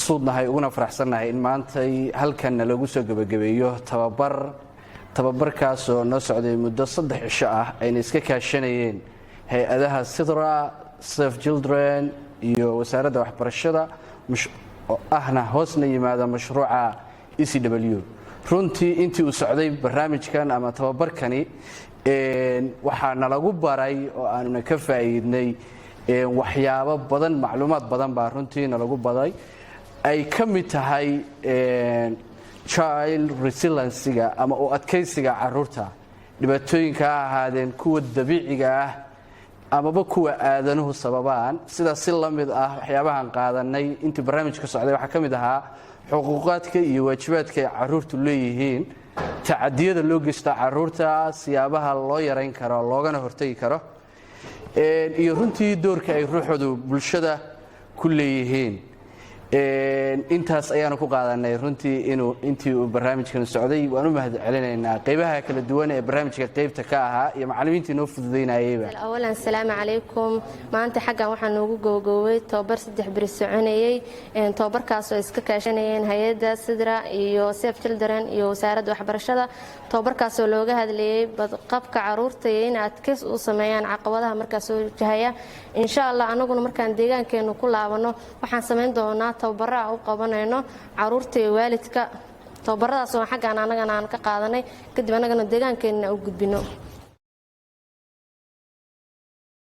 mabsuudnahay uguna faraxsannahay in maantay halkanna loogu soo gebagabeeyo tababar, tababarkaasoo noo socday muddo 3 cisho ah, ayna iska kaashanayeen hay-adaha Sidra, Save Children iyo Wasaaradda Waxbarashada, oo ahna hoosna yimaada mashruuca ECW. Runtii intii uu socday barnaamijkan ama tababarkani, waxaa nalagu baray oo aanuna ka faa'iidnay waxyaabo badan. Macluumaad badan baa runtii nalagu baray, ay ka mid tahay child resiliency-ga ama u adkaysiga caruurta, dhibaatooyinka ha ahaadeen kuwa dabiiciga ah amaba kuwa aadanuhu sababaan. Sidaas si la mid ah, waxyaabahan qaadanay intii barnaamijka socday waxaa ka mid ahaa xuquuqaadka iyo waajibaadka ay caruurtu leeyihiin, tacadiyada loo geysta caruurta, siyaabaha loo yarayn karo loogana hortegi karo, iyo runtii doorka ay ruuxoodu bulshada ku leeyihiin. Intaas ayaanu ku qaadanay runtii inuu intii uu barnaamijkan socday. Waan u mahad celinaynaa qaybaha kala duwan ee barnaamijka qaybta ka ahaa iyo macallimiintii noo fududaynayeyba. Awalan, asalaamu calaykum. Maanta xaggan waxaa noogu gowgoway tababar 3 beri soconayey, tababarkaasoo iska kaashanayeen hay-adda Sidra iyo Save Children iyo Wasaaradda Waxbarashada. Tababarkaasoo looga hadlayey badqabka caruurta iyo in adkeys u sameeyaan caqabadaha markaas soo wajahaya. Insha Allah, anaguna markaan deegaankeenu ku laabanno, waxaan samayn doonaa tababaro aan u qabanayno caruurta iyo waalidka. Tababaradaas oo xaggaan anagana aan ka qaadanay, kadib annagana deegaankeenna u gudbino.